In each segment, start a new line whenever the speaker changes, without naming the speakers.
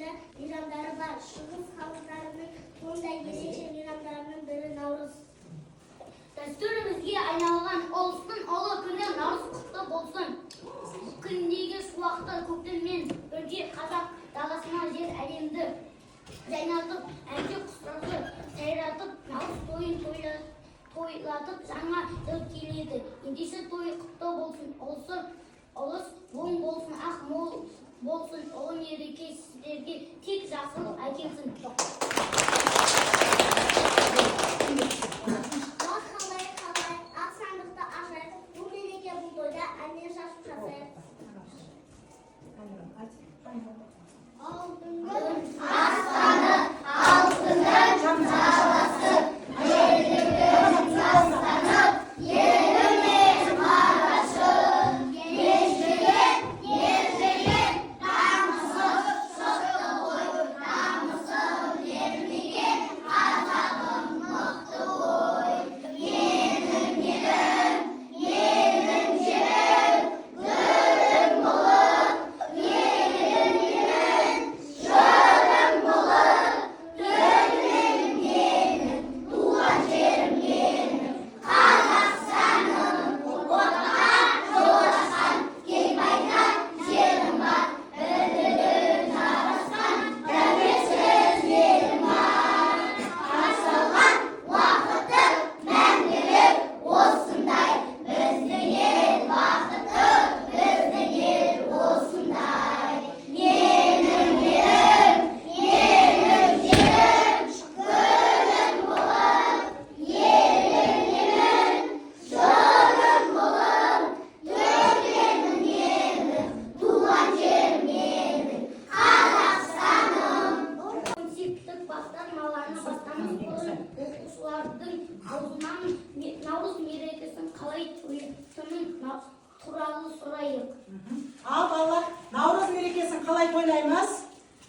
түрлі мейрамдары бар. Шығыс халықтарының сондай ерекше мейрамдарының бірі – Наурыз.
Дәстүрімізге айналған ұлыстың ұлы күні Наурыз құтты болсын! Күндегі шуақты көктеммен бірге қазақ даласына жер әлемді жайнатып, әнші құстарды сайратып, наурыз тойын тойлатып жаңа жыл келеді. Ендеше той құтты болсын, ұлыс оң болсын, ақ мол болсын, ұлы мереке сіздерге тек жақсылық әкелсін.
Уа, қалай, қалай, ақ сандықты ашайық, бұл мереке, бұл тойда әннен шашу шашайық. Алтынның
Концерттік бағдарламаны бастамас бұрын оқушылардың аузынан Наурыз мерекесін қалай тойлайтыны туралы сұрайық.
Ал, балалар, Наурыз мерекесін қалай тойлаймыз?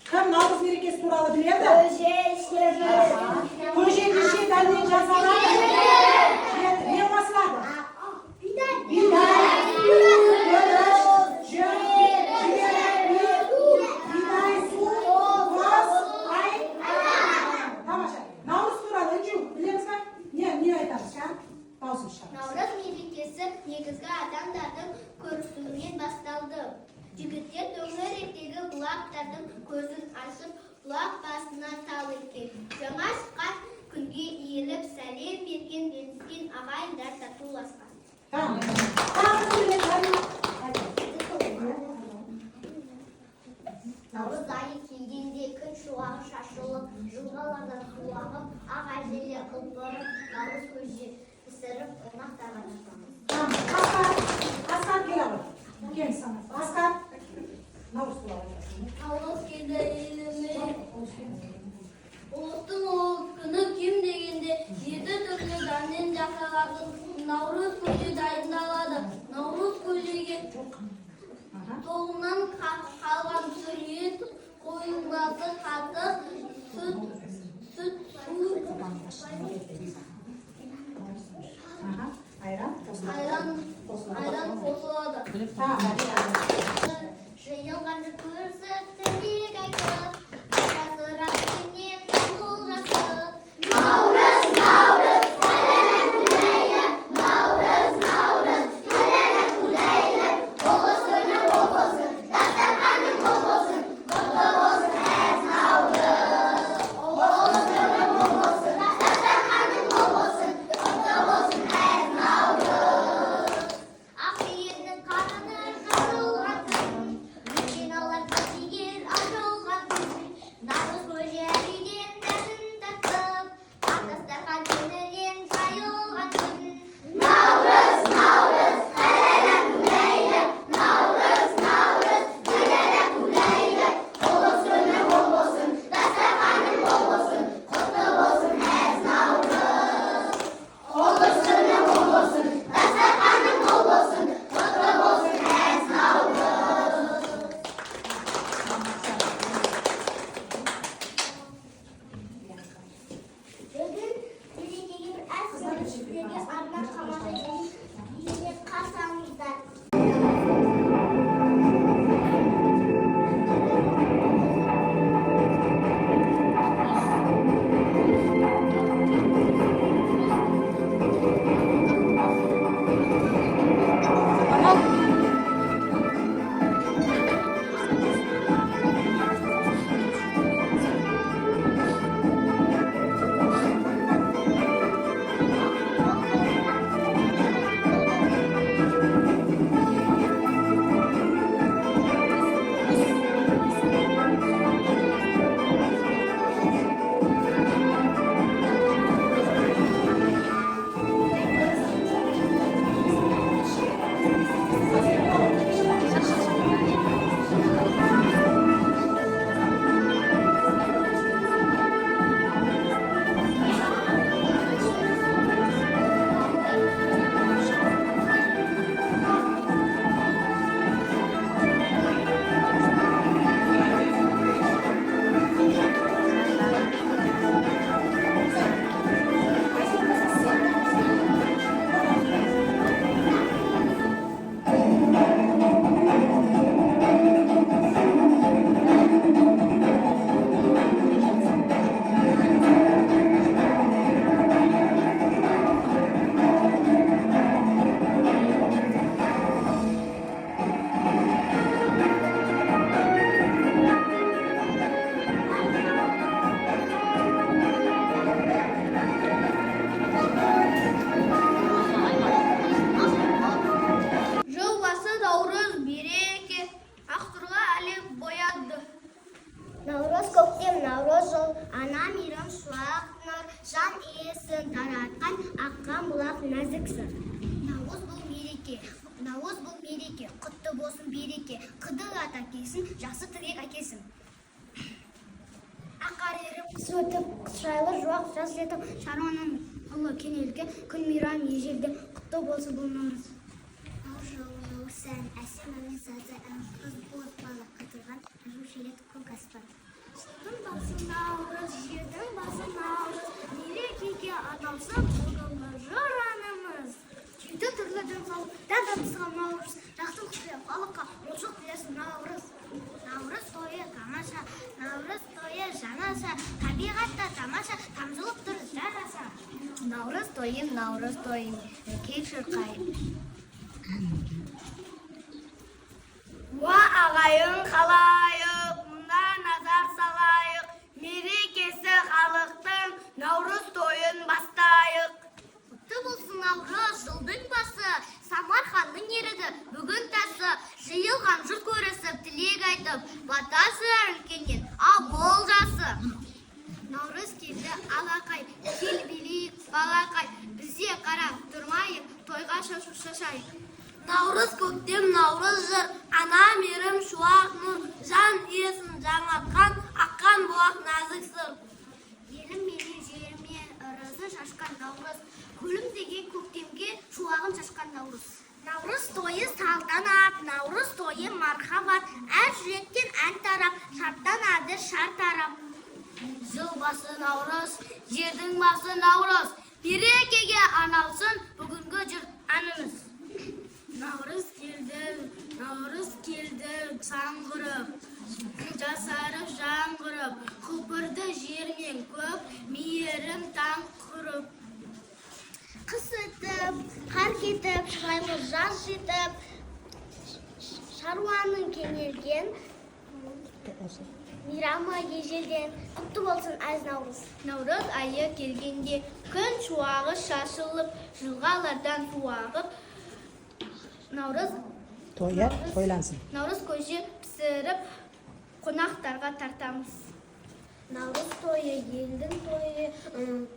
Кім Наурыз мерекесі туралы біледі? Көже неше дәннен жасалады? Жеті. Не қосылады? Бидай, күріш, жүн, жүгері, бидай, су, тұз, ай. Тамаша. Наурыз туралы, Інжу, білеміз ба? Не айтамыз, жан? Дауысын шығарыңыз.
Наурыз мерекесі негізгі адамдардың көрісуінен басталды. Жігіттер төңіректегі бұлақтардың көзін ашып, бұлақ басына тал еккен. Жаңа шыққан күнге иіліп сәлем берген, беріскен ағайындар татуласқан.
Тамам. Тағы кім біледі? Арина?
Наурыз айы келгенде күн шуағы шашылып, жылғалардан су ағып, ақ әжелер құлпырып, наурыз көже пісіріп, қонақтарға тартамыз.
Тамам. Асқар, Асқар, келе ғой. Келіңіз, Самат. Асқар, Наурыз туралы айтасың.
Наурыз келді еліме. Ұлыстың ұлы күні кем дегенде жеті түрлі дәннен жасалатын наурыз көже дайындалады. Наурыз көжеге тоңнан қалған сүр ет, қойылмасы қатық, сүт, су,
Айран қосылады.
Айран қосылады.
Тамам.
Жиылған жұрт көрісіп, тілек айтып, жасырақ кенен құлжасып. Наурыз, Наурыз, Наурыз, Наурыз, ұлыс күні мол болсын, дастарханың мол болсын, құтты болсын әз Наурыз. Ұлыс күні мол болсын, дастарханың мол болсын, құтты болсын әз Наурыз. Ақ биенің қарны жазылған күн, үлкен алар егер ашылған күн, наурыз көже әр үйден дәмін татып, ақ дастархан кеңінен жайылған күн. Наурыз, Наурыз, Наурыз, Наурыз, ұлыс күні мол болсын, дастарханың мол болсын, құтты болсын әз Наурыз. Ұлыс күні мол болсын, дастарханың мол болсын, құтты болсын әз Наурыз. Бүгін мерекеге бір әз сіздерге арнап тамаша үйіне қарсы алыңыздар. бұлақ нәзік сыр. Наурыз бұл мереке, Наурыз бұл мереке, құтты болсын береке, Қыдыр ата келсін, жақсы тілек әкелсін. Ақ қар еріп, қыс өтіп, жайлы жуақ жаз жетіп, шаруаның ұлы кенелген күн мейрам ежелден құтты болсын бұл Наурыз. Наурыз жолы, наурыз сән, әсем әуен сазы ән, қыз боз бала қыдырған, жу шелек көк аспан. Жылдың басы Наурыз, жердің басы Наурыз, мерекеге аталсын бүгінгі жыр әніміз. Жеті түрлі дәм салып, дәм татқызған Наурыз, жақсылық тілеп халыққа молшылық тілесін Наурыз. Наурыз тойы тамаша, Наурыз тойы жаңаша, табиғатта тамаша, тамшылып тұр жараса. Наурыз тойым, Наурыз тойым, кел шырқайын.
Уа ағайын халайық, мұнда назар салайық, мерекесі халықтың Наурыз тойын бастайық.
Құтты болсын Наурыз, жылдың басы, Самарқанның ерігі, бүгін тасы, жиылған жұрт көрісіп, тілек айтып, бата сұрар үлкеннен, ал бол жасы. Наурыз келді алақай, кел билейік балақай, бізде қарап тұрмайық, тойға шашу шашайық.
Наурыз көктем, наурыз жыр, ана мейірім шуақ нұр, жан иесін жаңартқан, аққан бұлақ нәзік сыр.
Елім менің жеріме ырысы шашқан Наурыз, күлімдеген көктемге шуағын шашқан Наурыз. Наурыз тойы салтанат, Наурыз тойы мархабат, әр жүректен ән тарап, шаттанады шар тарап.
Жыл басы Наурыз, жердің басы Наурыз, берекеге арналсын бүгінгі жыр әніміз. Наурыз келді, Наурыз келді саңғырып, жасарып жаңғырып, құлпырды жер мен көк, мейірім таң құрып.
Қыс өтіп, қар кетіп, шырайлы жаз жетіп, шаруаның кенелген мейрамы ежелден құтты болсын әз Наурыз.
Наурыз айы келгенде күн шуағы шашылып, жылғалардан су ағып, Наурыз
Тойы тойлансын.
Наурыз көже пісіріп, қонақтарға тартамыз.
Наурыз тойы елдің тойы,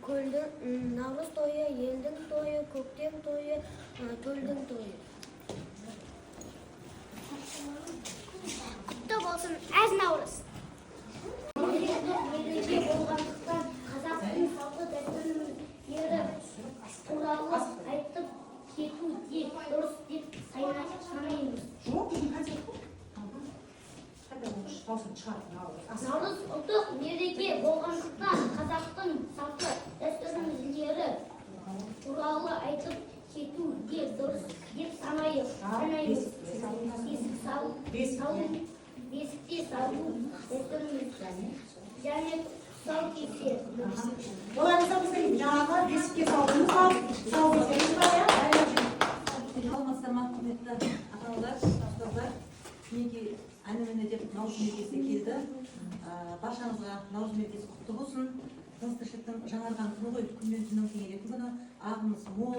көлдің, Наурыз тойы елдің тойы, көктем тойы, төлдің тойы. Құтты болсын әз Наурыз. Мереке болғандықтан қазақтың салты дәстүрлері туралы айтып кету де дұрыс деп санаймыз.
Жоқ, бүгін концерт қой. Қайда оқыш, дауысын шығар, Наурыз.
Наурыз ұлттық мереке болғандықтан қазақтың салты дәстүрлері туралы айтып кету де дұрыс деп санаймыз. Бесік салу,
Бесік,
салу, бесікте салу дәстүріміз және тұсаукесер.
Олай болса біздің жаңағы бесікке салуымыз бар, тұсаукесеріміз бар, иә?
Саламатсыздар ма, құрметті ата-аналар, ұстаздар. Мінекей, әні міне деп Наурыз мерекесі келді. Баршаңызға Наурыз мерекесі құтты болсын. Тыныс тіршіліктің жаңарған күні ғой, күн мен түннің теңелетін күні. Ағымыз мол,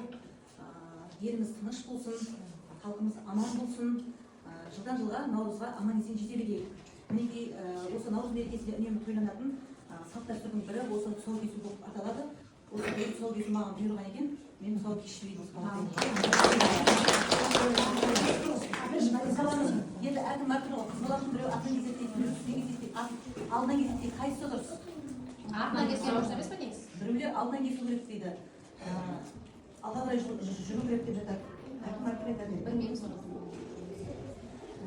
еліміз тыныш болсын, халқымыз аман болсын. Жылдан жылға Наурызға аман есен жете берейік. Мінекей, осы Наурыз мерекесінде үнемі тойланатын салт дәстүрдің бірі осы тұсау кесу болып аталады. Осы биыл тұсау кесу маған бұйырған екен, мен тұсау кесіп жіберейін осы балаға. Енді әркім әртүрлі ғой. Қыз баласын біреу артынан кеседі дейді, біреу үстінен кеседі дейді. Алдынан кеседі дейді. Қайсысы дұрыс?
Артынан кескен дұрыс емес па негізі?
Біреулер алдынан кесу керек дейді. Алға қарай жүру керек деп жатады. Әркім әртүрлі айтады енді.
Білмеймін соны.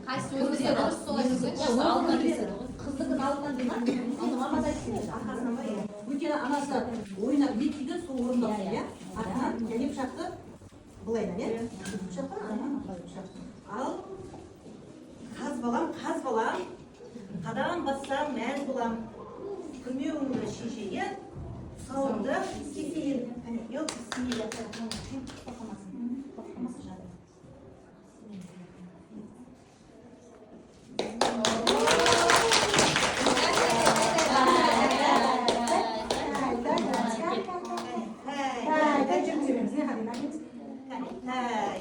Қайсысы өзіңізге дұрыс, солай жүрсеңізші. Алдынан кеседі ғой.
Қыздікін алдынан дей ма? Оны мамасы айтсын енді. Арқасынан ба, иә. Өйткені анасы ойнап не киді, сол орындалсын, иә? Артынан және пышақты былайынан, иә? Пышақ па? Ага, пышақ. Ал қаз балам, қаз балам, қадам бассам мәз болам. Күрмеуіңді шешейін, тұсауыңды кесейін. Қане, ел, бисмилля. Тоқтамасын, тоқтамасын жаным.
Тай, тай, жүргізе береміз, не қандай, әкеміз?
Тай,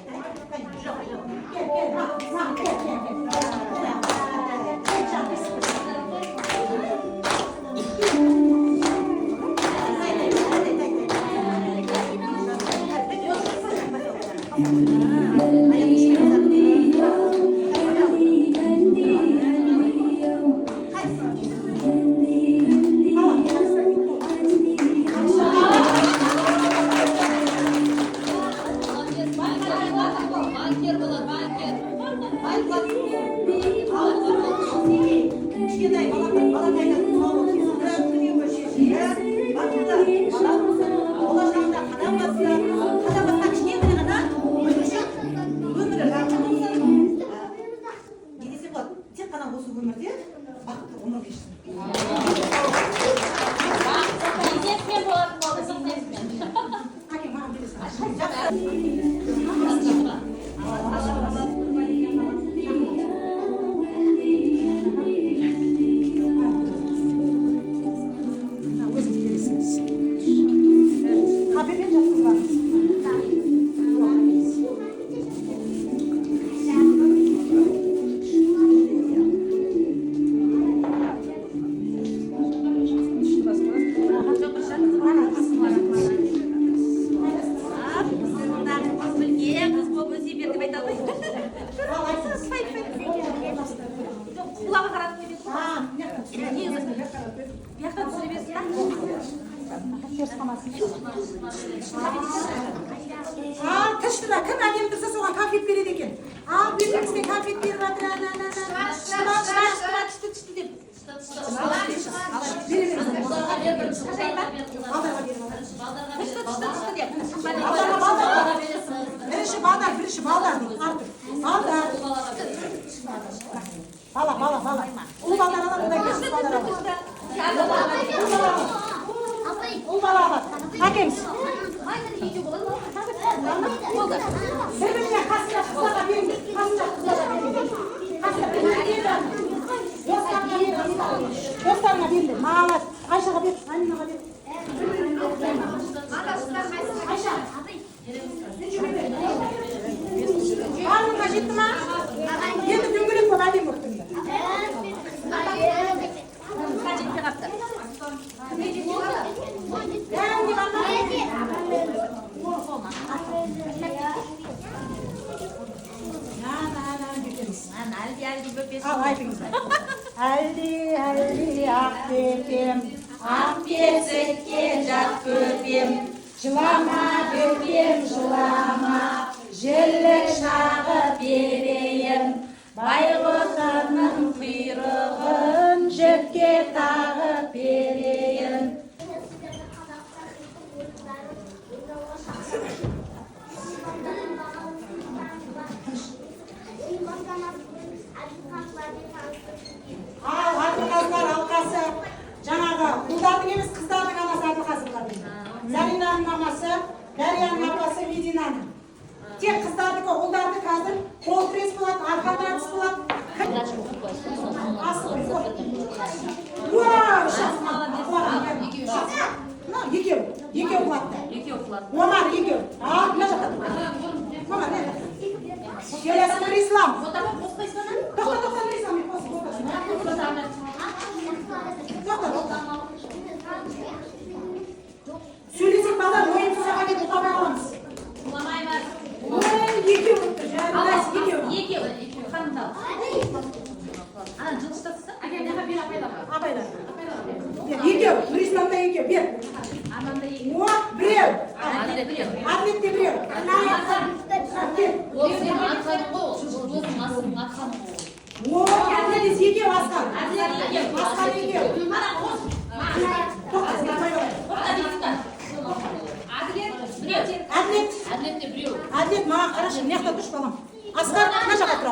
тай, тай, жоқ, жоқ.
Кел, кел, маған, кел, кел, кел. Кел, жан, бесік.
Тай, тай, тай, тай, тай.
Банкир болады, банкир.
Кішкентай балақайдан тұсауы кесілді, күнеуі шешілді, бақытты бала болсын, болашағында қадам басты, қадам басқан кішкентай ғана өміршек, өмірі жарқын болсын. Не десем болады, тек қана осы өмірде бақытты ғұмыр кешсін.
Бизнесмен болатын болды, бизнесмен.
Әке, маған бере сал.
Жақсы.
Мына өзіңіз бересіз. Қапелен жатқызбаңыз.
Қыз білге, қыз болып өсе бер деп айта алмаймын.
Ал, айтыңыз.
Жоқ, құлағы қаратып қойып едік.
А, мына жақтан түсіре.
Бұл жақтан түсіре берсін.
Теріс қалмасын. Ал, тыштыда кім әдемі тұрса, соған конфет береді екен. Ал, бір-бірімізге конфет беріп жатыр. Ана, ана, ана. Шытыма, шытыма, түсті, түсті деп. Бере беріңіз.
Балдарға бер бірінші.
Балдарға беріп алайық.
Балдарға бер.
Түсті, түсті, түсті деп.
Балдарға, балдарға. Бірінші балдар, бірінші балдар дейді. Артур. Балдар. Бала, бала, бала. Ұл балдар алады, одан кейін қыз балдар алады. Ұл бала алады. Ұл бала алады. Әкеңіз. Бір-біріне қасында қыздарға беріңдер. Қасында қыздарға беріңдер. Қасында бір-біріне беріңдер. Достарыңа беріңдер. Достарыңа беріңдер. Молодец. Айшаға бер, Аминаға бер. Айша. Барлығына жетті ма? Енді дөңгелек болып, әдемі болып тұрыңдар.
Жетпей қалыпты.
Бәріне бар ма? На, на, на, бөпеміз.
Әлде, әлде бөпесі.
Ал, айтыңыздар. Әлди, әлди, ақ бөпем, ақ бесікке жат бөпем, жылама, бөпем, жылама, жілік шағып берейін, байғұтының құйрығын жіпке тағып берейін.
Сіздерді Қазақстан ұлттық ойындарын ойнауға шақырамын. Әділхан
Ал, Әділқазылар алқасы, жаңағы ұлдардың емес, қыздардың анасы Әділқазы болады енді. Заринаның мамасы, Дарияның апасы, Мединаның. Тек қыздардікі, ұлдарды қазір қол күрес болады, арқан тартыс болады. Асыл, уау, үш асыл. Мына екеу, екеу құлатты.
Екеу құлады.
Омар екеу. Ал, мына жақта тұр. Омар, мына жақта. Келесі Нұрислам.
Қоспайсың ба?
Тоқта, тоқта, Нұрислам, мен қосып отырсың. Тоқта, тоқта. Сөйлесек, балдар, ойын сұраған еді, ұйықтамай қаламыз.
Құламаймыз.
Ой, екеу болып тұр. Жарайды, екеу.
Екеу. Қанымдал. Ана жылжытасың.
Апайлар. Бер, екеу, Нұрислам да екеу, бер.
Арманда екеу.
О, біреу.
Әділет біреу.
Әділет те біреу. Кел.
Ол сенің атқаның ғой ол. Ол досың асының атқаның ғой ол.
О, Әділет екеу, Асқар. Асқар екеу.
Ана қос.
Тоқта, сен апайлар.
Тоқта, бейсің.
Әділет біреу.
Әділет.
Әділет те біреу.
Әділет, маған қарашы, мына жақта тұршы, балам. Асқар, мына жаққа тұра.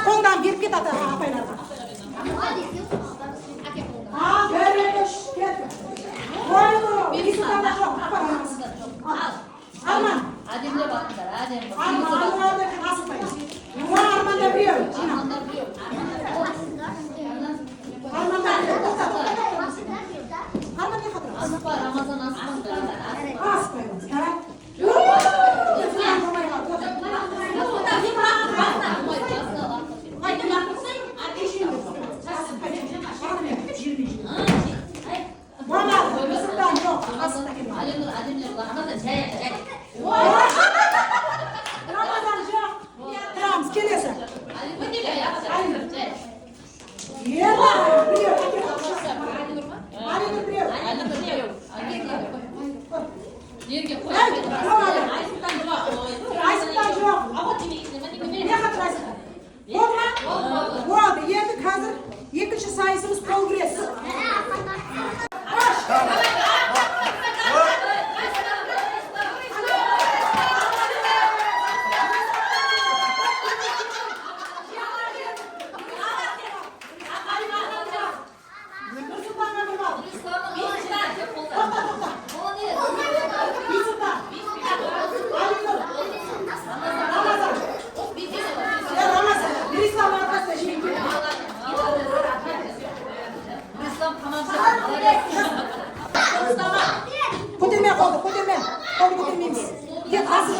Қолыңдағы беріп кет ата апайларға. Ал, бір, екі, үш, кеттік. Ой, Бейсұлтанда жоқ, апар анасы. Ал, Арман.
Әдемілеп атыңдар, әдемі.
Арман, Арманды асықпаймыз. О, Арманда біреу. Жина.
Армандар біреу.
Арманда біреу. Тоқта, тоқта. Арман не қатыр?
Асықпа, Рамазан, асықпаңдар.
Асықпаймыз. Так. Болмай қалды.
Болмайды, басына лақтырып жібер.
Болмады. Нұрсұлтан жоқ. Асықта келмеді.
Әдемілер, әдемілер лақтырды. Жай, жай.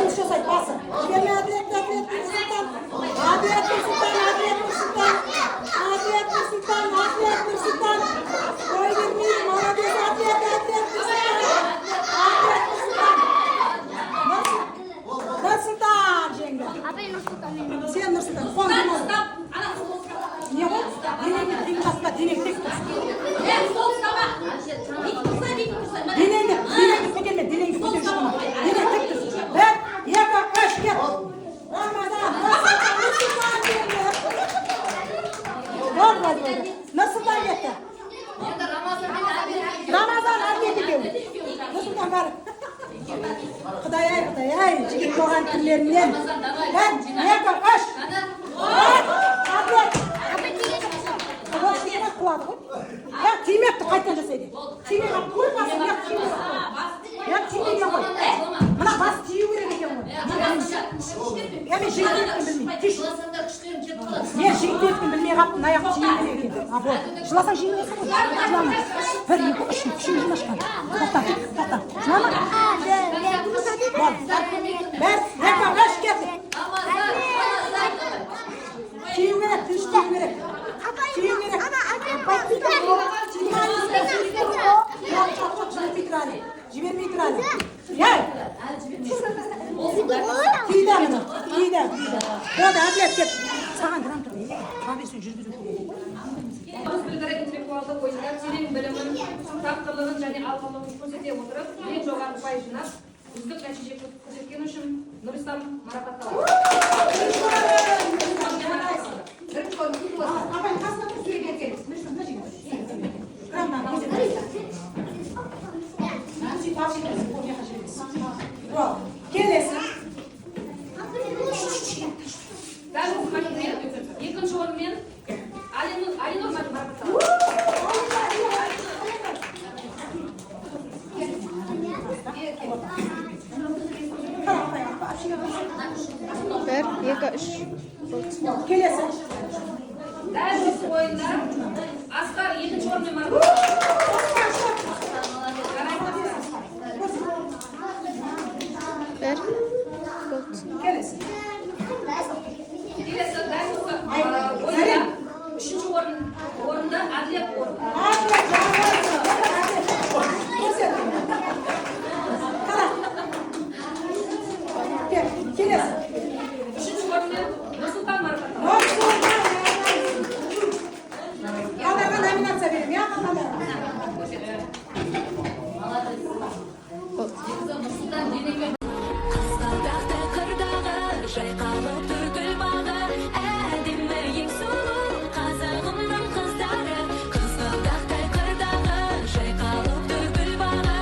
жұмыс жасайды, басы. Жіберме, Әділет, Әділет, Нұрсұлтан. Әділет, Нұрсұлтан, Әділет, Нұрсұлтан. Әділет, Нұрсұлтан, Әділет, Нұрсұлтан. Қой бермейді, молодец, Әділет, Әділет, Нұрсұлтан. Әділет, Нұрсұлтан. Нұрсұлтан жеңді.
Апай, Нұрсұлтан мен.
Сен, Нұрсұлтан, қолың демалды. Не ғой? Денеңді қимылдатпа, денең тік тұрсын. Денеңді көтерме, денеңді көтеріп шығма. Денең тік тұрсын. Бір, екі, үш, кет. Рамазан, Нұрсұлтан, Нұрсұлтан жеңді. Болды, болды, болды. Нұрсұлтан кетті. Рамазан, Әділет екеуі. Нұрсұлтан бар. Құдай ай, Құдай ай, жігіт болған түрлерінен. Бір, екі, үш. Әділет.
Апай, тиген.
Ол тимей құлады ғой. Я тимепті, қайтадан жасайды. Тимей қалып қой басын, я тимей қалып қой. Я тимеген ғой. Мына бас тию керек екен ғой. Я мен жігіт білмеймін. Тиш. Мен жігіт білмей қалыппын, мына аяқ тию керек екен. А, болды. Жыласаң жеңілесің ғой. Жылама. Бір, екі, үш, күшің жылашқан. Тоқта, тоқта. Жылама. Болды. Бір, екі, үш, кеттік. Тию керек, тыныш тию керек. Тию керек. Жібермей тұр әлі. Жібермей тұр әлі. Ей! Тиді міне. Тиді, тиді. Болды, Әділет, кет. Саған грамота тұра берсең, жүргізу керек.
Наурыз білгірі интеллектуалды ойында терең білімін, тапқырлығын және алғырлығын көрсете отырып, ең жоғары ұпай жинап, үздік нәтиже көрсеткені үшін Нұрислам марапатталады. Бірінші орын құтты болсын.
Апай, қасына тұр, суретке келіңіз. Мына жерге. Грамотаны көрсет. Сөйтіп алып жібересің, ол жаққа жібересің. Болды. Келесі.
Дәл осы мәтінмен екінші орынмен Алинұр Алинұр марапатталады.
Қара, апай, әпшеге қарашы.
Бір, екі, үш.
Келесі.
Дәл осы ойында Асқар екінші орынмен марапатталады. Жарайсың, Асқар.
Бір. Болды.
Келесі.
Келесі дәл осы ойында үшінші орында Әділет орын.
Әділет, жарайсың. Әділет. Көрсет. Қара. Кел, келесі.
Үшінші орынмен Нұрсұлтан марапатталады.
Нұрсұлтан, жарайсың. Балдарға номинация беремін, иә, қалғандарға.
Қызғалдақты қырдағы жайқалып тұр гүл бағы, әдемі, ең сұлу қазағымның қыздары. Қызғалдақтай қырдағы жайқалып тұр гүл бағы,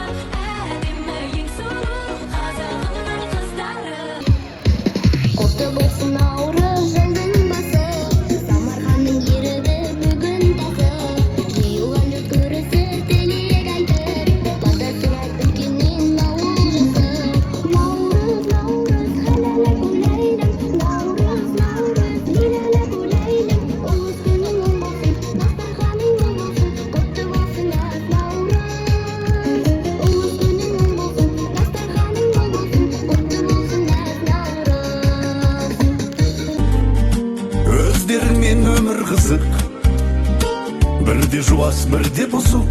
әдемі, ең сұлу қазағымның қыздары.
Құтты болсын наурыз жылдың басы, Самарқанның еріді бүгін тазы. Жиылған жұрт көрісіп, тілек айтып, батасын үлкеннен ауыл жасы. Наурыз, Наурыз, халала гүләйлім. Наурыз, Наурыз, лилала гүләйлім. Ұлыс күнің оң болсын, дастарханың мол болсын, құтты болсын ас Наурыз. Ұлыс күнің оң болсын, дастарханың мол болсын, құтты болсын ас Наурыз.
Өздеріңмен өмір қызық. Бірде жуас, бірде бұзық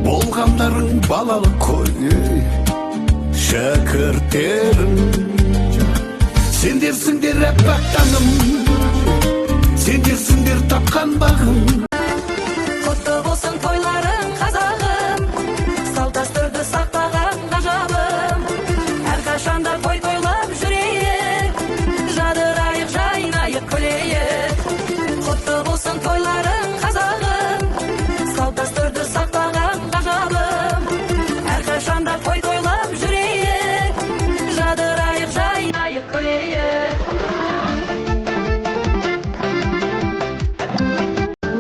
болғандарың балалық қой, ей, шәкірттерім. Сендерсіңдер аппақ таңым, сендерсіңдер тапқан бағым.
Құтты болсын тойларың, қазағым, салт дәстүрді сақтаған ғажабым. Әрқашанда той тойлап жүрейік, жадырайық, жайнайық, күлейік. Құтты болсын тойларың, қазағым, салт дәстүрді сақтаған ғажабым. Әрқашанда той тойлап жүрейік, жадырайық, жайнайық, күлейік.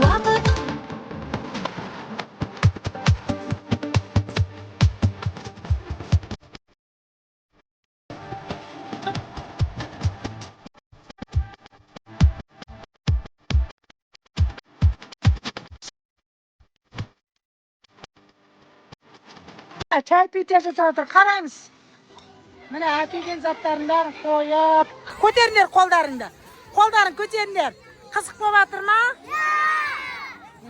Уақыт.
Чай пить жасап жатыр, қараймыз. Міне, әкелген заттарын бәрін қойып. Көтеріңдер қолдарыңды, қолдарың көтеріңдер. Қызық болып жатыр ма?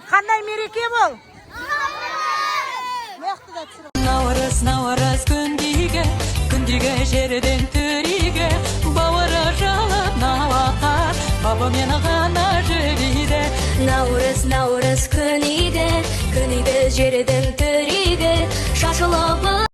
Қандай мереке бұл? Мына жақта да түсіріп.
Наурыз, наурыз күндегі, күндегі жерден түригі, бауыры жылып науақар, бабымен ғана жібиді.
Наурыз, наурыз күн игі, күн игі жердің түрігі, шашылып